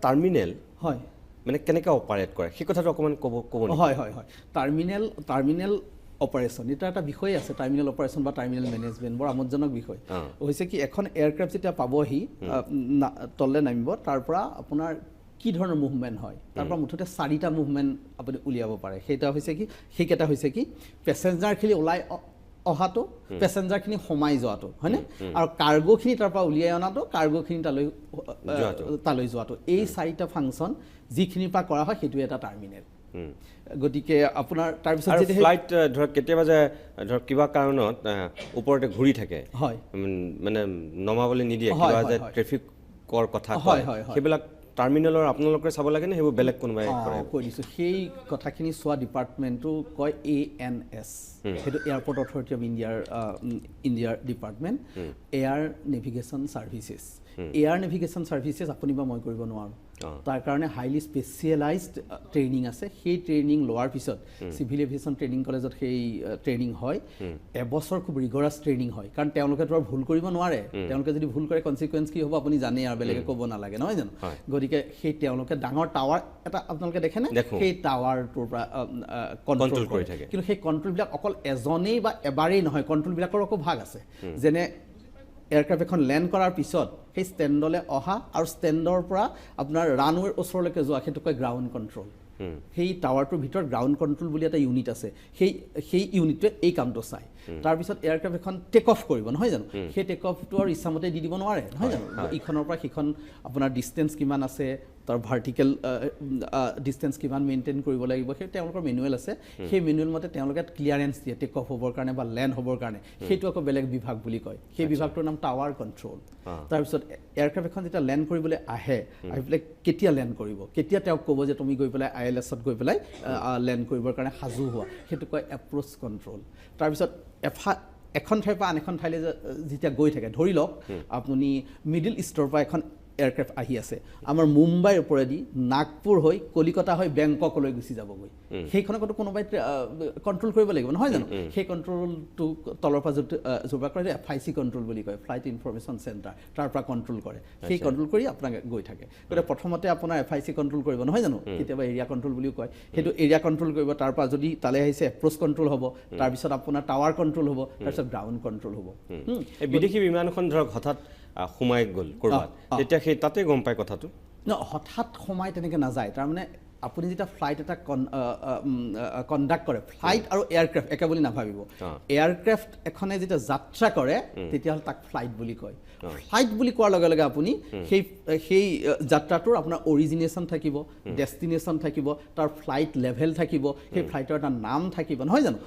Terminal হয় মানে কেনেকৈ অপাৰেট কৰে সেই কথাটো অকণমান ক'ব ক'ব হয় হয় হয় টাৰ্মিনেল টাৰ্মিনেল অপাৰেশ্যন এটা এটা বিষয় আছে। টাৰ্মিনেল অপাৰেশ্যন বা টাৰ্মিনেল মেনেজমেণ্ট বৰ আমোদজনক বিষয় হৈছে কি, এখন এয়াৰক্ৰাফ্ট যেতিয়া পাবহি, তললৈ নামিব, তাৰ পৰা আপোনাৰ কি ধৰণৰ মুভমেণ্ট হয়, তাৰ পৰা মুঠতে চাৰিটা মুভমেণ্ট আপুনি উলিয়াব পাৰে। সেইটা হৈছে কি, সেইকেইটা হৈছে কি, পেচেঞ্জাৰখিনি ওলাই অহাটো, পেচেঞ্জাৰখিনি সোমাই যোৱাটো, হয়নে, আৰু কাৰ্গোখিনি তাৰ পৰা উলিয়াই অনাটো, কাৰ্গোখিনি তালৈ যোৱাটো। এই চাৰিটা ফাংচন যিখিনিৰ পৰা কৰা হয় সেইটোৱে এটা টাৰ্মিনেল। গতিকে আপোনাৰ তাৰপিছত যেতিয়া ফ্লাইট ধৰক কেতিয়াবা যে ধৰক কিবা কাৰণত ওপৰতে ঘূৰি থাকে, হয়, মানে নমাবলৈ নিদিয়ে, কিবা যে ট্ৰেফিকৰ কথা কয়, সেইবিলাক টাৰ্মিনেলৰ আপোনালোকে চাব লাগে নে সেইবোৰ বেলেগ কোনোবাই কৰে? কৈ দিছোঁ, সেই কথাখিনি চোৱা ডিপাৰ্টমেণ্টটো কয় ANS, সেইটো এয়াৰপৰ্ট অথৰিটি অফ ইণ্ডিয়াৰ department, air navigation services. Air navigation services আপুনি বা মই কৰিব নোৱাৰোঁ, তাৰ কাৰণে হাইলি স্পেচিয়েলাইজড ট্ৰেইনিং আছে। সেই ট্ৰেইনিং লোৱাৰ পিছত চিভিল এভিয়েশ্যন ট্ৰেইনিং কলেজত সেই ট্ৰেইনিং হয়, এবছৰ খুব ৰিগৰাছ ট্ৰেইনিং হয়, কাৰণ তেওঁলোকেতো আৰু ভুল কৰিব নোৱাৰে। তেওঁলোকে যদি ভুল কৰে কনচিকুৱেঞ্চ কি হ'ব আপুনি জানেই, আৰু বেলেগে ক'ব নালাগে, নহয় জানো? গতিকে সেই তেওঁলোকে ডাঙৰ টাৱাৰ এটা আপোনালোকে দেখেনে, সেই টাৱাৰটোৰ পৰা কণ্ট্ৰল কৰি থাকে। কিন্তু সেই কণ্ট্ৰলবিলাক অকল এজনেই বা এবাৰেই নহয়, কণ্ট্ৰলবিলাকৰ আকৌ ভাগ আছে। যেনে এয়াৰক্ৰাফ্ট এখন লেণ্ড কৰাৰ পিছত সেই ষ্টেণ্ডলৈ অহা আৰু ষ্টেণ্ডৰ পৰা আপোনাৰ ৰানৱেৰ ওচৰলৈকে যোৱা, সেইটো কয় গ্ৰাউণ্ড কণ্ট্ৰল। সেই টাৱাৰটোৰ ভিতৰত গ্ৰাউণ্ড কণ্ট্ৰল বুলি এটা ইউনিট আছে, সেই ইউনিটটোৱে এই কামটো চায়। তাৰপিছত এয়াৰক্ৰাফ্ট এখন টেক অফ কৰিব, নহয় জানো? সেই টেক অফটো আৰু ইচ্ছামতে দি দিব নোৱাৰে, নহয় জানো? ইখনৰ পৰা সিখন আপোনাৰ ডিষ্টেঞ্চ কিমান আছে, তাৰ ভাৰ্টিকেল ডিষ্টেঞ্চ কিমান মেইনটেইন কৰিব লাগিব, সেই তেওঁলোকৰ মেনুৱেল আছে। সেই মেনুৱেল মতে তেওঁলোকে ক্লিয়াৰেঞ্চ দিয়ে টেক অফ হ'বৰ কাৰণে বা লেণ্ড হ'বৰ কাৰণে। সেইটো আকৌ বেলেগ বিভাগ বুলি কয়, সেই বিভাগটোৰ নাম টাৱাৰ কণ্ট্ৰল। তাৰপিছত এয়াৰক্ৰাফ্ট এখন যেতিয়া লেণ্ড কৰিবলৈ আহে, আহি পেলাই কেতিয়া লেণ্ড কৰিব, কেতিয়া তেওঁক ক'ব যে তুমি গৈ পেলাই ILSত গৈ পেলাই লেণ্ড কৰিবৰ কাৰণে সাজু হোৱা, সেইটো কয় এপ্ৰ'চ কণ্ট্ৰল। তাৰপিছত এখন ঠাইৰ পৰা আন এখন ঠাইলৈ যেতিয়া গৈ থাকে, ধৰি লওক আপুনি মিডিল ইষ্টৰ পৰা এখন এয়াৰক্ৰাফ্ট আহি আছে, আমাৰ মুম্বাইৰ ওপৰেদি নাগপুৰ হৈ কলিকতা হৈ বেংককলৈ গুচি যাবগৈ, সেইখনকতো কোনোবাই কণ্ট্ৰল কৰিব লাগিব, নহয় জানো? সেই কণ্ট্ৰলটো তলৰ পৰা য'ৰ পৰা কৰে FIC control বুলি কয়, ফ্লাইট ইনফৰমেশ্যন চেণ্টাৰ, তাৰ পৰা কণ্ট্ৰল কৰে। সেই কণ্ট্ৰল কৰি আপোনাক গৈ থাকে। গতিকে প্ৰথমতে আপোনাৰ FIC control কৰিব, নহয় জানো? কেতিয়াবা এৰিয়া কণ্ট্ৰল বুলিও কয়, সেইটো এৰিয়া কণ্ট্ৰল কৰিব। তাৰ পৰা যদি তালৈ আহিছে এপ্ৰ'চ কণ্ট্ৰল হ'ব, তাৰপিছত আপোনাৰ টাৱাৰ কণ্ট্ৰল হ'ব, তাৰপিছত গ্ৰাউণ্ড কণ্ট্ৰল হ'ব। বিদেশী বিমানখন ধৰক হঠাৎ সোমাই গ'ল ক'ৰবাত, তেতিয়া সেই তাতে গম পায় কথাটো? ন, হঠাৎ সোমাই তেনেকৈ নাযায়। তাৰমানে আপুনি যেতিয়া ফ্লাইট এটা কণ্ডাক্ট কৰে, ফ্লাইট আৰু এয়াৰক্ৰাফ্ট একে বুলি নাভাবিব। এয়াৰক্ৰাফ্ট এখনে যেতিয়া যাত্ৰা কৰে তেতিয়াহ'লে তাক ফ্লাইট বুলি কয়। ফ্লাইট বুলি কোৱাৰ লগে লগে আপুনি সেই সেই যাত্ৰাটোৰ আপোনাৰ অৰিজিনেশ্যন থাকিব, ডেষ্টিনেশ্যন থাকিব, তাৰ ফ্লাইট লেভেল থাকিব, সেই ফ্লাইটৰ এটা নাম থাকিব, নহয় জানো?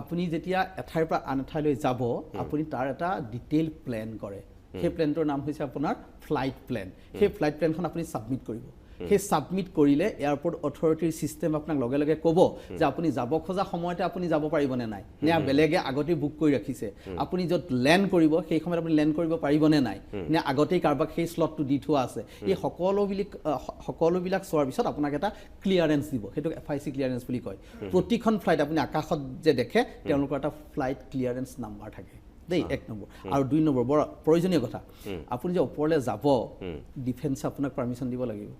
আপুনি যেতিয়া এঠাইৰ পৰা আন এঠাইলৈ যাব, আপুনি তাৰ এটা ডিটেইল প্লেন কৰে। সেই প্লেনটোৰ নাম হৈছে আপোনাৰ ফ্লাইট প্লেন। সেই ফ্লাইট প্লেনখন আপুনি ছাবমিট কৰিব। সেই ছাবমিট কৰিলে এয়াৰপৰ্ট অথৰিটিৰ ছিষ্টেম আপোনাক লগে লগে ক'ব যে আপুনি যাব খোজা সময়তে আপুনি যাব পাৰিবনে নাই, নে বেলেগে আগতেই বুক কৰি ৰাখিছে। আপুনি য'ত লেণ্ড কৰিব সেই সময়ত আপুনি লেণ্ড কৰিব পাৰিবনে নাই, নে আগতেই কাৰোবাক সেই শ্লটটো দি থোৱা আছে। এই সকলোবিলাক চোৱাৰ পিছত আপোনাক এটা ক্লিয়াৰেঞ্চ দিব, সেইটোক FIC clearance বুলি কয়। প্ৰতিখন ফ্লাইট আপুনি আকাশত যে দেখে তেওঁলোকৰ এটা ফ্লাইট ক্লিয়াৰেঞ্চ নাম্বাৰ থাকে দেই, এক নম্বৰ। আৰু দুই নম্বৰ বৰ প্ৰয়োজনীয় কথা, আপুনি যে ওপৰলৈ যাব, ডিফেন্সে আপোনাক পাৰ্মিশ্যন দিব লাগিব।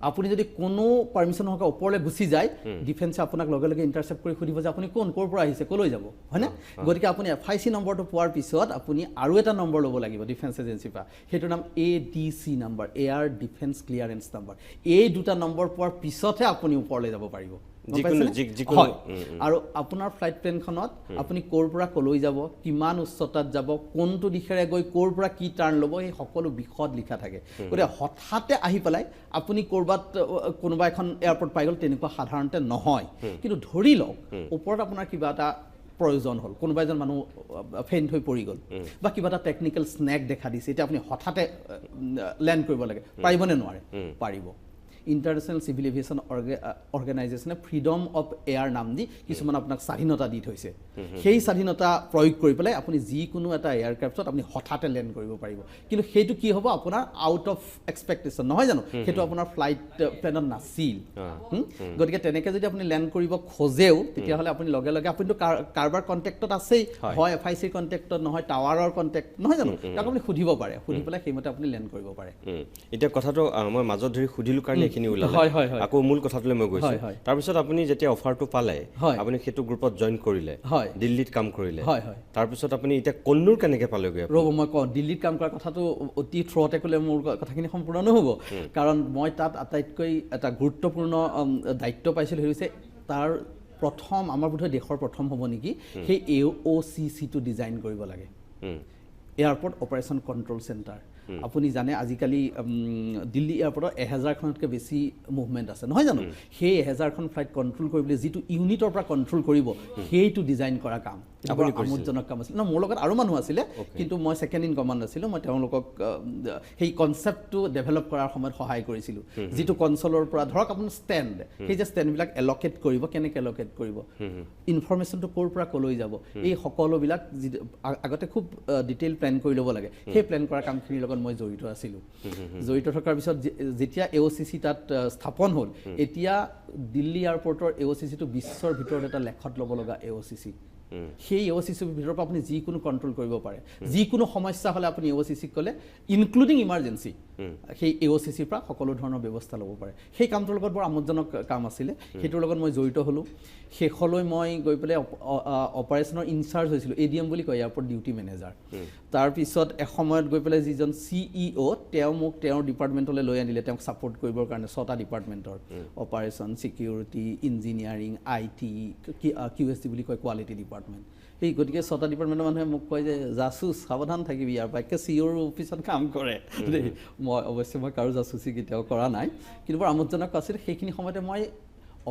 আপুনি যদি কোনো পাৰ্মিশ্যন নোহোৱাকৈ ওপৰলৈ গুচি যায়, ডিফেন্সে আপোনাক লগে লগে ইণ্টাৰচেপ্ট কৰি সুধিব যে আপুনি কোন, ক'ৰ পৰা আহিছে, ক'লৈ যাব, হয়নে? গতিকে আপুনি FIC নম্বৰটো পোৱাৰ পিছত আপুনি আৰু এটা নম্বৰ ল'ব লাগিব ডিফেন্স এজেঞ্চিৰ পৰা, সেইটোৰ নাম ADC number, air defence clearance number. এই দুটা নম্বৰ পোৱাৰ পিছতহে আপুনি ওপৰলৈ যাব পাৰিব। হয়। আৰু আপোনাৰ ফ্লাইট প্লেনখনত আপুনি ক'ৰ পৰা ক'লৈ যাব, কিমান উচ্চতাত যাব, কোনটো দিশেৰে গৈ ক'ৰ পৰা কি টাৰ্ণ ল'ব, এই সকলো বিশদ লিখা থাকে। গতিকে হঠাতে আহি পেলাই আপুনি ক'ৰবাত কোনোবা এখন এয়াৰপৰ্ট পাই গ'ল, তেনেকুৱা সাধাৰণতে নহয়। কিন্তু ধৰি লওক ওপৰত আপোনাৰ কিবা এটা প্ৰয়োজন হ'ল, কোনোবা এজন মানুহ ফেইণ্ট হৈ পৰি গ'ল বা কিবা এটা টেকনিকেল স্নেক দেখা দিছে, এতিয়া আপুনি হঠাতে লেণ্ড কৰিব লাগে, পাৰিবনে নোৱাৰে? পাৰিব। ইণ্টাৰনেশ্যনেল চিভিল এভিয়েশ্যন অৰ্গেনাইজেশ্যনে ফ্ৰীডম অফ এয়াৰ নাম দি কিছুমান আপোনাক স্বাধীনতা দি থৈছে। সেই স্বাধীনতা প্ৰয়োগ কৰি পেলাই আপুনি যিকোনো এটা এয়াৰক্ৰাফ্টত আপুনি হঠাতে লেণ্ড কৰিব পাৰিব। কিন্তু সেইটো কি হ'ব আপোনাৰ আউট অফ এক্সপেক্টেশ্যন, নহয় জানো? সেইটো আপোনাৰ ফ্লাইট প্লেনত নাছিল। গতিকে তেনেকৈ যদি আপুনি লেণ্ড কৰিব খোজেও তেতিয়াহ'লে আপুনি লগে লগে আপুনিতো কাৰোবাৰ কণ্টেক্টত আছেই, হয় এফ I চিৰ কণ্টেক্টত, নহয় টাৱাৰৰ কণ্টেক্ট, নহয় জানো? তাক আপুনি সুধিব পাৰে, সুধি পেলাই সেইমতে আপুনি লেণ্ড কৰিব পাৰে। এতিয়া কথাটো মই মাজত ধৰি সুধিলোঁ কাৰণে এইখিনি ওলালে, আকৌ মূল কথাটোলৈ মই গৈছোঁ। তাৰপিছত আপুনি যেতিয়া অফাৰটো পালে, আপুনি সেইটো গ্ৰুপত জইন কৰিলে, দিল্লীত কাম কৰিলে, তাৰপিছত আপুনি এতিয়া কন্নুৰ কেনেকৈ পালেগৈ? ৰ'ব মই কওঁ, দিল্লীত কাম কৰাৰ কথাটো অতি থ্ৰতে ক'লে মোৰ কথাখিনি সম্পূৰ্ণ নহ'ব, কাৰণ মই তাত আটাইতকৈ এটা গুৰুত্বপূৰ্ণ দায়িত্ব পাইছিলোঁ। সেই হৈছে তাৰ প্ৰথম, আমাৰ বোধহয় দেশৰ প্ৰথম হ'ব নেকি, সেই এ অ' চি চিটো ডিজাইন কৰিব লাগে, এয়াৰপৰ্ট অপাৰেশ্যন কণ্ট্ৰল চেণ্টাৰ। আপুনি জানে আজিকালি দিল্লী এয়াৰপৰ্টত 1000খনতকৈ বেছি মুভমেণ্ট আছে, নহয় জানো? সেই 1000খন ফ্লাইট কণ্ট্ৰল কৰিবলৈ যিটো ইউনিটৰ পৰা কণ্ট্ৰল কৰিব সেইটো ডিজাইন কৰা কাম আমোদজনক কাম আছিলে। ন, মোৰ লগত আৰু মানুহ আছিলে, কিন্তু মই ছেকেণ্ড ইন কমাণ্ড আছিলোঁ। মই তেওঁলোকক সেই কনচেপ্টটো ডেভেলপ কৰাৰ সময়ত সহায় কৰিছিলোঁ। যিটো কনচলৰ পৰা ধৰক আপোনাৰ ষ্টেণ্ড, সেই যে ষ্টেণ্ডবিলাক এলকেট কৰিব, কেনেকৈ এলকেট কৰিব, ইনফৰ্মেশ্যনটো ক'ৰ পৰা ক'লৈ যাব, এই সকলোবিলাক যি আগতে খুব ডিটেইল প্লেন কৰি ল'ব লাগে, সেই প্লেন কৰা কামখিনিৰ লগত মই জড়িত আছিলোঁ। জড়িত থকাৰ পিছত যেতিয়া এ অ' চি চি তাত স্থাপন হ'ল, এতিয়া দিল্লী এয়াৰপৰ্টৰ এ অ' চি চিটো বিশ্বৰ ভিতৰত এটা লেখত ল'ব লগা এ অ' চি চি। সেই এ অ' চি চিৰ ভিতৰৰ পৰা আপুনি যিকোনো কণ্ট্ৰল কৰিব পাৰে, যিকোনো সমস্যা হ'লে আপুনি এ অ' চি চিক ক'লে, ইনক্লুডিং ইমাৰ্জেঞ্চি, সেই এ অ' চি চিৰ পৰা সকলো ধৰণৰ ব্যৱস্থা ল'ব পাৰে। সেই কামটোৰ লগত বৰ আমোদজনক কাম আছিলে, সেইটোৰ লগত মই জড়িত হ'লোঁ। শেষলৈ মই গৈ পেলাই অপাৰেশ্যনৰ ইনচাৰ্জ হৈছিলোঁ, এ ডি এম বুলি কয়, এয়াৰপৰ্ট ডিউটি মেনেজাৰ। তাৰপিছত এসময়ত গৈ পেলাই যিজন চি ই অ', তেওঁ মোক তেওঁৰ ডিপাৰ্টমেণ্টলৈ লৈ আনিলে, তেওঁক ছাপৰ্ট কৰিবৰ কাৰণে। 6টা ডিপাৰ্টমেণ্টৰ operation, security, engineering, I T, Q S T বুলি কয়, কোৱালিটি ডিপাৰ্টমেণ্ট। সেই গতিকে 6টা ডিপাৰ্টমেণ্টৰ মানুহে মোক কয় যে জাচুচ সাৱধান থাকিবি, ইয়াৰ পৰা একে চি অ'ৰ অফিচত কাম কৰে দেই। মই অৱশ্যে মই কাৰো জাচুচি কেতিয়াও কৰা নাই, কিন্তু বৰ আমোদজনক আছিল। সেইখিনি সময়তে মই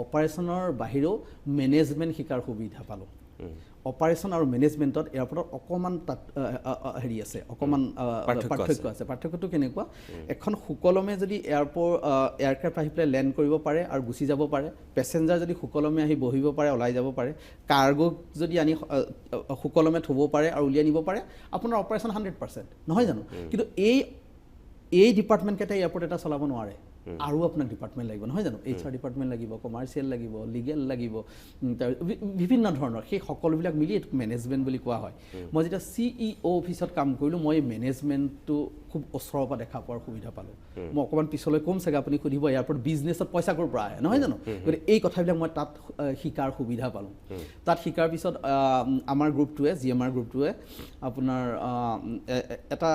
অপাৰেশ্যনৰ বাহিৰেও মেনেজমেণ্ট শিকাৰ সুবিধা পালোঁ। অপাৰেশ্যন আৰু মেনেজমেণ্টত এয়াৰপৰ্টত অকণমান তাত হেৰি আছে, অকণমান পাৰ্থক্য আছে। পাৰ্থক্যটো কেনেকুৱা, এখন সুকলমে যদি এয়াৰক্ৰাফ্ট আহি পেলাই লেণ্ড কৰিব পাৰে আৰু গুচি যাব পাৰে, পেচেঞ্জাৰ যদি সুকলমে আহি বহিব পাৰে, ওলাই যাব পাৰে, কাৰ্গো যদি আনি সুকলমে থ'ব পাৰে আৰু উলিয়াই নিব পাৰে, আপোনাৰ অপাৰেশ্যন 100%, নহয় জানো? কিন্তু এই ডিপাৰ্টমেণ্টকেইটাই এয়াৰপৰ্ট এটা চলাব নোৱাৰে। আৰু আপোনাক ডিপাৰ্টমেণ্ট লাগিব, নহয় জানো? এইচ আৰ ডিপাৰ্টমেণ্ট লাগিব, কমাৰ্চিয়েল লাগিব, লিগেল লাগিব, বিভিন্ন ধৰণৰ সেই সকলোবিলাক মিলি এইটোক মেনেজমেণ্ট বুলি কোৱা হয়। মই যেতিয়া চি ই অ' অফিচত কাম কৰিলোঁ, মই এই মেনেজমেণ্টটো খুব ওচৰৰ পৰা দেখা পোৱাৰ সুবিধা পালোঁ। মই অকণমান পিছলৈ ক'ম চাগে, আপুনি সুধিব এয়াৰপৰ্ট বিজনেছত পইচা ক'ৰ পৰা আহে, নহয় জানো? গতিকে এই কথাবিলাক মই তাত শিকাৰ সুবিধা পালোঁ। তাত শিকাৰ পিছত আমাৰ গ্ৰুপটোৱে, জি এম আৰ গ্ৰুপটোৱে আপোনাৰ এটা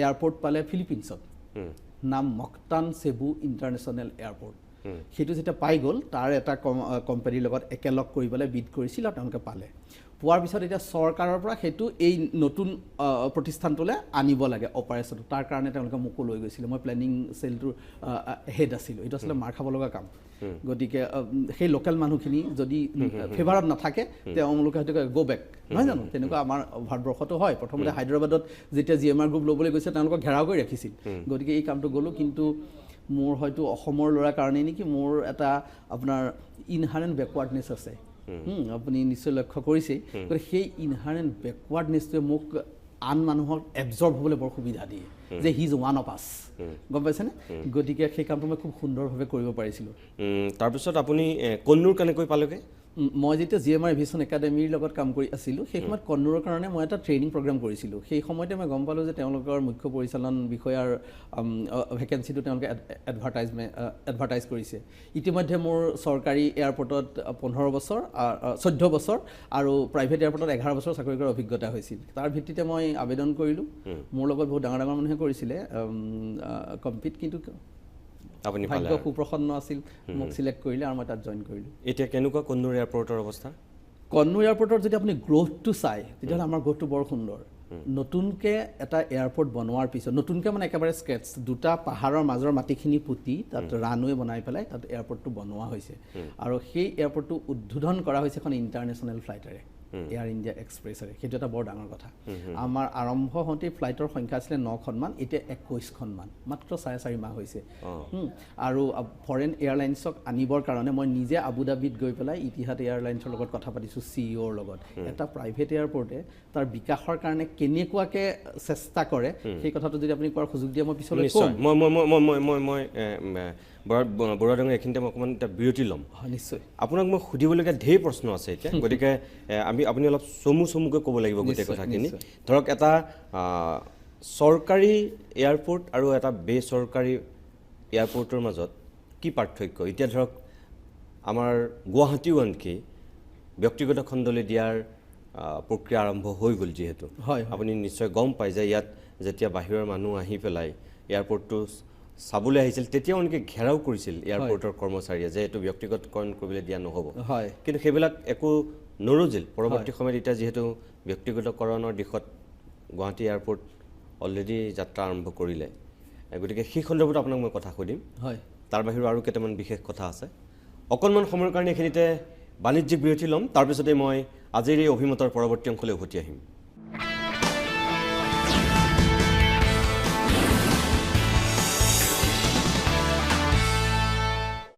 এয়াৰপৰ্ট পালে ফিলিপিনছত, নাম মক্তান চেবু ইণ্টাৰনেশ্যনেল এয়াৰপৰ্ট। সেইটো যেতিয়া পাই গ'ল, তাৰ এটা কোম্পানীৰ লগত একেলগ কৰি পেলাই বিড কৰিছিল আৰু তেওঁলোকে পালে। পোৱাৰ পিছত এতিয়া চৰকাৰৰ পৰা সেইটো এই নতুন প্ৰতিষ্ঠানটোলৈ আনিব লাগে অপাৰেশ্যনটো, তাৰ কাৰণে তেওঁলোকে মোকো লৈ গৈছিলে। মই প্লেনিং চেলটোৰ হেড আছিলোঁ। এইটো আচলতে মাৰ খাব লগা কাম। গতিকে সেই লোকেল মানুহখিনি যদি ফেভাৰত নাথাকে, তেওঁলোকে হয়তো গ' বেক, নহয় জানো? তেনেকুৱা আমাৰ ভাৰতবৰ্ষতো হয়। প্ৰথমতে হায়দৰাবাদত যেতিয়া জি এম আৰ গ্ৰুপ ল'বলৈ গৈছে, তেওঁলোকক ঘেৰাও কৰি ৰাখিছিল। গতিকে এই কামটো গ'লোঁ, কিন্তু মোৰ হয়তো অসমৰ ল'ৰাৰ কাৰণেই নেকি, মোৰ এটা আপোনাৰ ইনহাৰেণ্ট বেকৱাৰ্ডনেছ আছে, আপুনি নিশ্চয় লক্ষ্য কৰিছেই। গতিকে সেই ইনহাৰেণ্ট বেকৱাৰ্ডনেছটোৱে মোক আন মানুহক এবজৰ্ব হ'বলৈ বৰ সুবিধা দিয়ে, যে he is one of us, গম পাইছেনে? গতিকে সেই কামটো মই খুব সুন্দৰভাৱে কৰিব পাৰিছিলোঁ। তাৰপিছত আপুনি কন্নুৰ কেনেকৈ পালেগৈ? মই যেতিয়া জি এম আৰ এভিয়েশ্যন একাডেমীৰ লগত কাম কৰি আছিলোঁ, সেই সময়ত কন্নুৰৰ কাৰণে মই এটা ট্ৰেইনিং প্ৰগ্ৰাম কৰিছিলোঁ। সেই সময়তে মই গম পালোঁ যে তেওঁলোকৰ মুখ্য পৰিচালন বিষয়াৰ ভেকেঞ্চিটো তেওঁলোকে এডভাৰটাইজ কৰিছে। ইতিমধ্যে মোৰ চৰকাৰী এয়াৰপৰ্টত 15 বছৰ, 14 বছৰ আৰু প্ৰাইভেট এয়াৰপৰ্টত 11 বছৰ চাকৰি কৰাৰ অভিজ্ঞতা হৈছিল। তাৰ ভিত্তিতে মই আবেদন কৰিলোঁ। মোৰ লগত বহুত ডাঙৰ ডাঙৰ মানুহে কৰিছিলে কম্পিট, কিন্তু আপুনি ভাগ্য সুপ্ৰসন্ন আছিল, মোক চিলেক্ট কৰিলে আৰু মই তাত জইন কৰিলোঁ। এতিয়া কেনেকুৱা কন্নুৰ এয়াৰপৰ্টৰ অৱস্থা? কন্নুৰ এয়াৰপৰ্টৰ যদি আপুনি গ্ৰ'থটো চায়, তেতিয়াহ'লে আমাৰ গ্ৰ'থটো বৰ সুন্দৰ। নতুনকৈ এটা এয়াৰপৰ্ট বনোৱাৰ পিছত, নতুনকৈ মানে একেবাৰে স্কেটছ, দুটা পাহাৰৰ মাজৰ মাটিখিনি পুতি তাত ৰানৱে বনাই পেলাই তাত এয়াৰপৰ্টটো বনোৱা হৈছে। আৰু সেই এয়াৰপৰ্টটো উদ্বোধন কৰা হৈছে এখন ইণ্টাৰনেশ্যনেল ফ্লাইটেৰে। এয়াৰ ইণ্ডিয়া এক্সপ্ৰেছেৰে, সেইটো এটা বৰ ডাঙৰ কথা। আমাৰ আৰম্ভ হওঁতে ফ্লাইটৰ সংখ্যা আছিলে 9খনমান, এতিয়া 21খনমান, মাত্ৰ 4.5 মাহ হৈছে। আৰু ফৰেইন এয়াৰলাইন্সক আনিবৰ কাৰণে মই নিজে আবুধাবিত গৈ পেলাই ইতিহাদ এয়াৰলাইন্সৰ লগত কথা পাতিছোঁ, চিইঅ'ৰ লগত। এটা প্ৰাইভেট এয়াৰপৰ্টে তাৰ বিকাশৰ কাৰণে কেনেকুৱাকৈ চেষ্টা কৰে সেই কথাটো যদি আপুনি কোৱাৰ সুযোগ দিয়ে মই পিছলৈ ক'ম। মই মই মই মই মই মই বৰুৱা ডাঙৰীয়া এইখিনিতে মই অকণমান এটা বিৰতি ল'ম। হয়, নিশ্চয়। আপোনাক মই সুধিবলগীয়া ঢেৰ প্ৰশ্ন আছে এতিয়া, গতিকে আপুনি অলপ চমু চমুকৈ ক'ব লাগিব গোটেই কথাখিনি। ধৰক এটা চৰকাৰী এয়াৰপৰ্ট আৰু এটা বেচৰকাৰী এয়াৰপৰ্টৰ মাজত কি পাৰ্থক্য? এতিয়া ধৰক আমাৰ গুৱাহাটীও আনকি ব্যক্তিগত খণ্ডলৈ দিয়াৰ প্ৰক্ৰিয়া আৰম্ভ হৈ গ'ল যিহেতু, আপুনি নিশ্চয় গম পায় যে ইয়াত যেতিয়া বাহিৰৰ মানুহ আহি পেলাই এয়াৰপৰ্টটো চাবলৈ আহিছিল তেতিয়াও আনকি ঘেৰাও কৰিছিল এয়াৰপৰ্টৰ কৰ্মচাৰীয়ে যে এইটো ব্যক্তিগতকৰণ কৰিবলৈ দিয়া নহ'ব। কিন্তু সেইবিলাক একো নৰজিল। পৰৱৰ্তী সময়ত এতিয়া যিহেতু ব্যক্তিগতকৰণৰ দিশত গুৱাহাটী এয়াৰপৰ্ট অলৰেডি যাত্ৰা আৰম্ভ কৰিলে, গতিকে সেই সন্দৰ্ভত আপোনাক মই কথা সুধিম। হয়, তাৰ বাহিৰেও আৰু কেইটামান বিশেষ কথা আছে। অকণমান সময়ৰ কাৰণে এইখিনিতে বাণিজ্যিক বিৰতি ল'ম, তাৰপিছতে মই আজিৰ এই অভিমতৰ পৰৱৰ্তী অংশলৈ উভতি আহিম।